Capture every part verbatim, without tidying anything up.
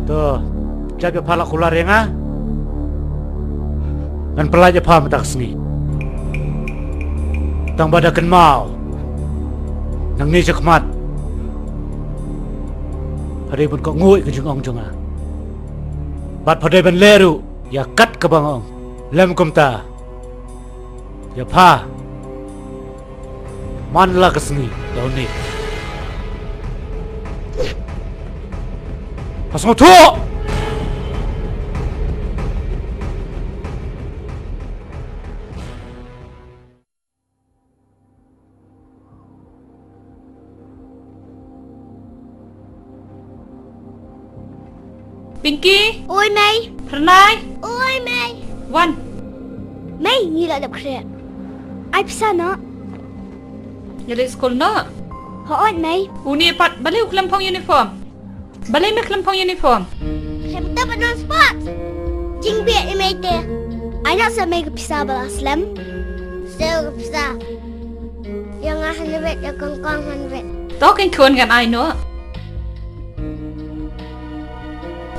To, jab ïa pha la kular ïa nga. Ngan pyllait ïa pha mynta ka sngi. Tang ba da kynmaw, nangne shakhmat pha dei ban kohnguh ïa ka jingong jong nga. Bad pha dei ban leh ruh ïa kat kaba nga ong. Lym kumta, ïa pha man la ka sngi da une. Pha sngewthuh? Pinky? Oi, Mei. Phyrnai? Oi, Mei. Wan. Mei, ngi la dep khreh. Ai pisa noh. Ngi leit skul noh. Hooid, Mei. Une pat, balei u khlem phong uniform? Balei me khlem phong uniform? Khlem tap ban wan sport. Jingbieit i Mei te. Ai noh sa Mei ka pisa ba la slem. Sa ka pisa. Ïa nga hundred, ïa kong kong hundred. To keiñ khun ngan ai noh.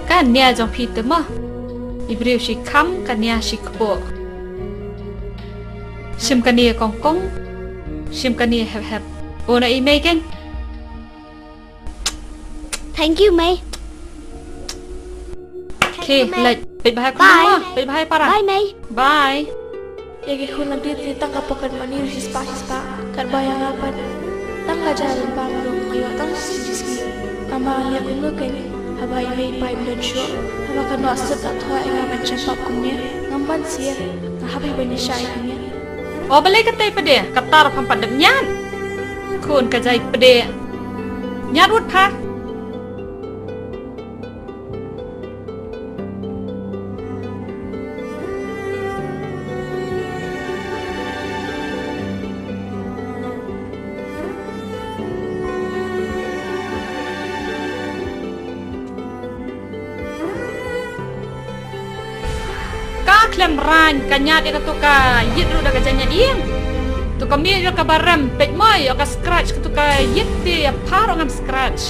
Ka nia jong phi te mo. I briew shi kham, ka nia shi kpoh. Shim kane kong kong. Shim kane hep hep. Ono i Mei keiñ. Thank you, Mei. Okay, leit. Peit bha ïa khun mo. Peit bha ïa para. Bye, Mei. Bye. Ïa ki khun lynti te tang ka pocket money ruh shispah shispah. Katba ïa nga pat tang hajar lyngba mluh nga ïoh tang shi sngi. Namar ïa kumno keiñ haba i mei i pa im don shuh. Haba ka noh sut ka thoh ïa nga ban shah pap kumne. Ngam ban siew. Nga hap ban ïa shah ïa kane. O balei katei pade, kata ruh pham pat dep ñiad. Khun ka jai pade. Ñiad wut pha. Ka khlem rang ka ñiad ïa kato ka ïit ruh da ka jingñiad ïing. To ka miej ruh kaba rem, peit mo ïa ka scratch kato ka ïit te ïa pha ruh ngam scratch.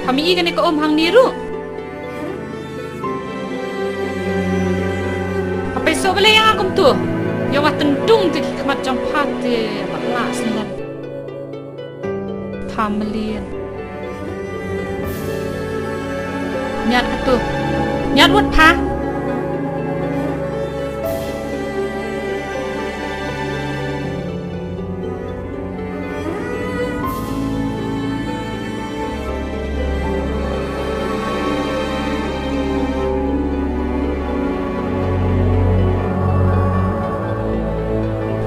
Pha mih ïa kane ka um hangne ruh. Pha pei shuh balei ïa nga kumto. Ïa nga tyndong te ki khmat jong pha te ba lah sngewlem. Pha mlien. Ñiad kato. Ñiad wut pha.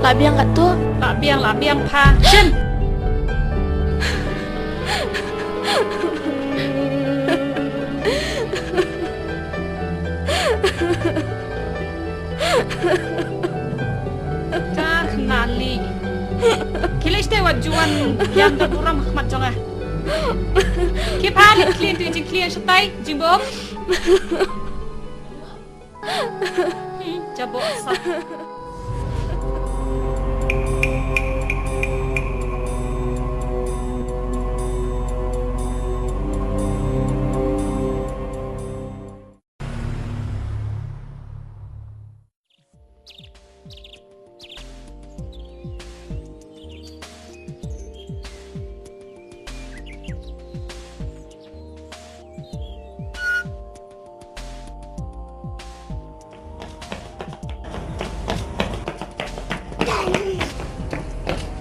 Lah biang katto. Lah biang, lah biang pha. Shen. Ka khnali. Khie leit shatei wat ju wan ïam da burom ha khmat jong nga. Khie pha leit khlieh tu jingkhlieh shatei jingbym. Hmm, jaboh sah.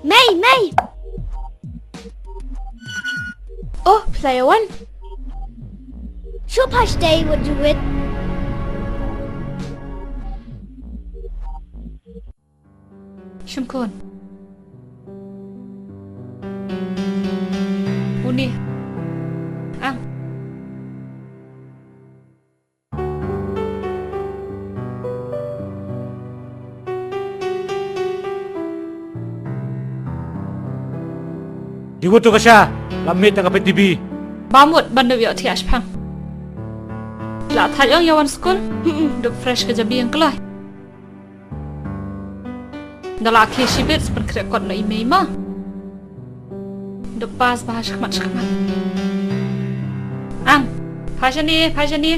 Mei, Mei. Oh, phi la ïa wan. Shu pha shatei wat ju wit. Shim khun. Uni. Ang. Dei wut to ka sha, la mih tang ka peit T V. Bam wut ban da ïoh thiah shipang. La thait ong ïa wan skul. Hmm, duk fresh ka jabieng kloi. Da la khie shibit sa pynkhreh kot noh i mei ma. Duk pas ba ha shakmat shakmat. Ang, phai shane, phai shane.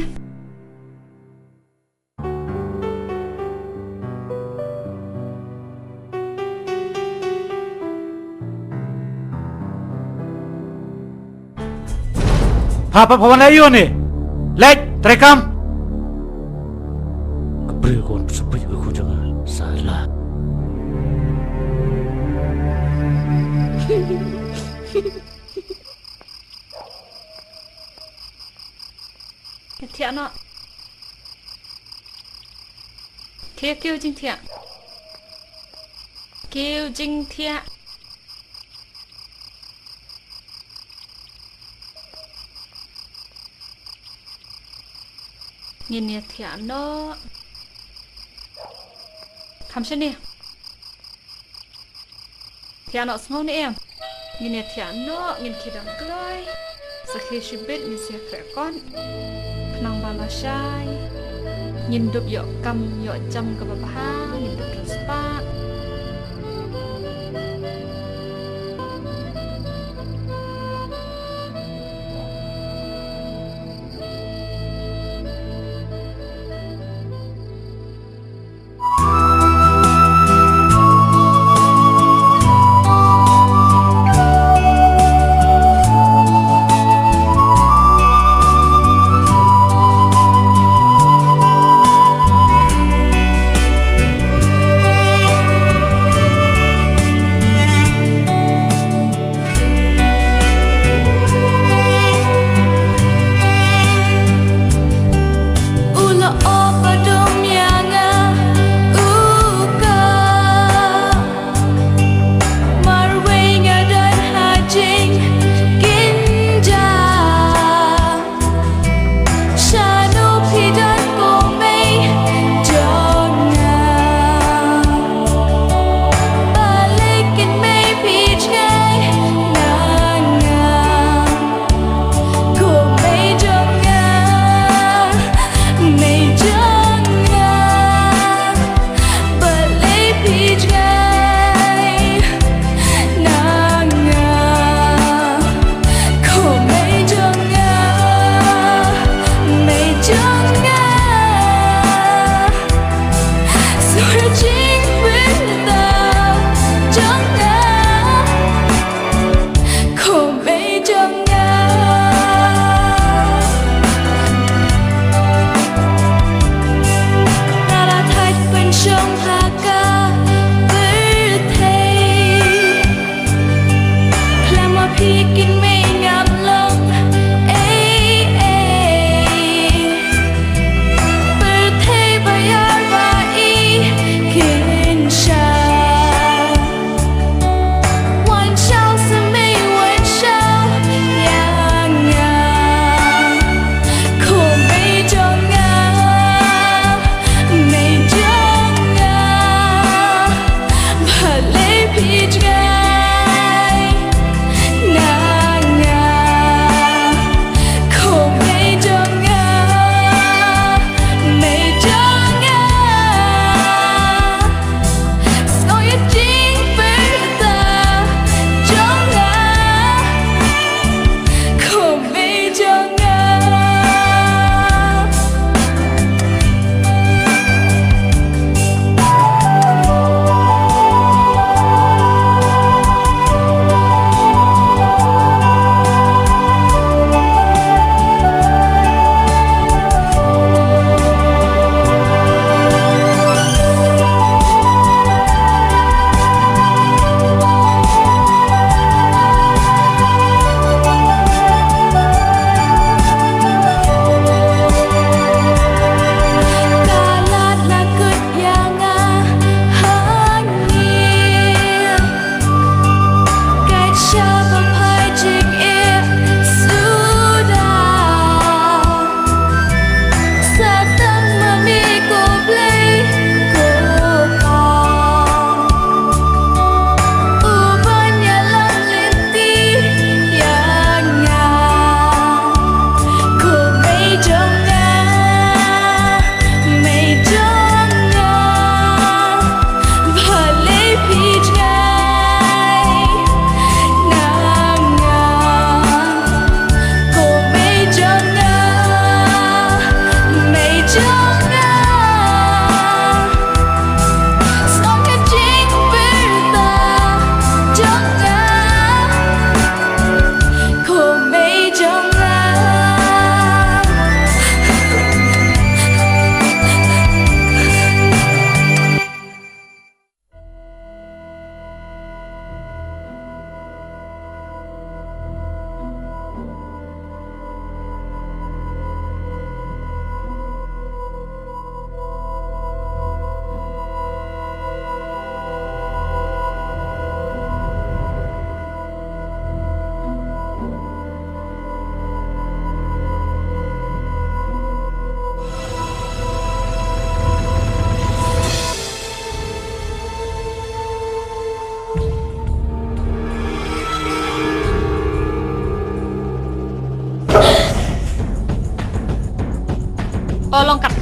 Ha, pa, pa, wan aïu ne? Leit, treikam. Ka briew ka wan pynsaphriang ïa ka khun jong nga. Sala. Thiah noh. Thiah, kiew jingthiah. Kiew jingthiah. Ngin ïa thiah noh. Kham shane. Thiah noh, sngew ne em? Ngin ïa thiah noh, ngin khie dang kloi. Sa khie shibit ngin sa ïa khreh kot. Khnang ba lashai ngin dup ïoh kam ïoh jam kaba bha, ngin dup riewspah.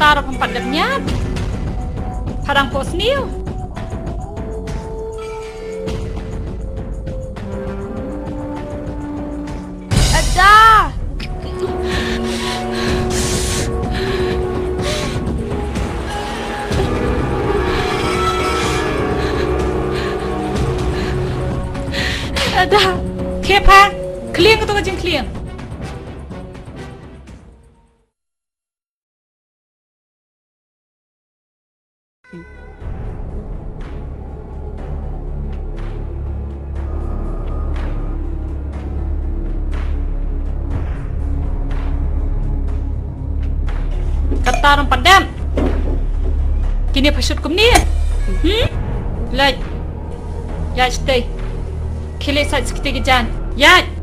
Tara pam pat dep niat. Padang pos niu. Ada. Ada. Kepa. Kliang tu ka jingkliang. Kata ram padam. Kine pashut kumne. Hmm? Laj. Laj tei. Khile saj sikte ke jan. Laj.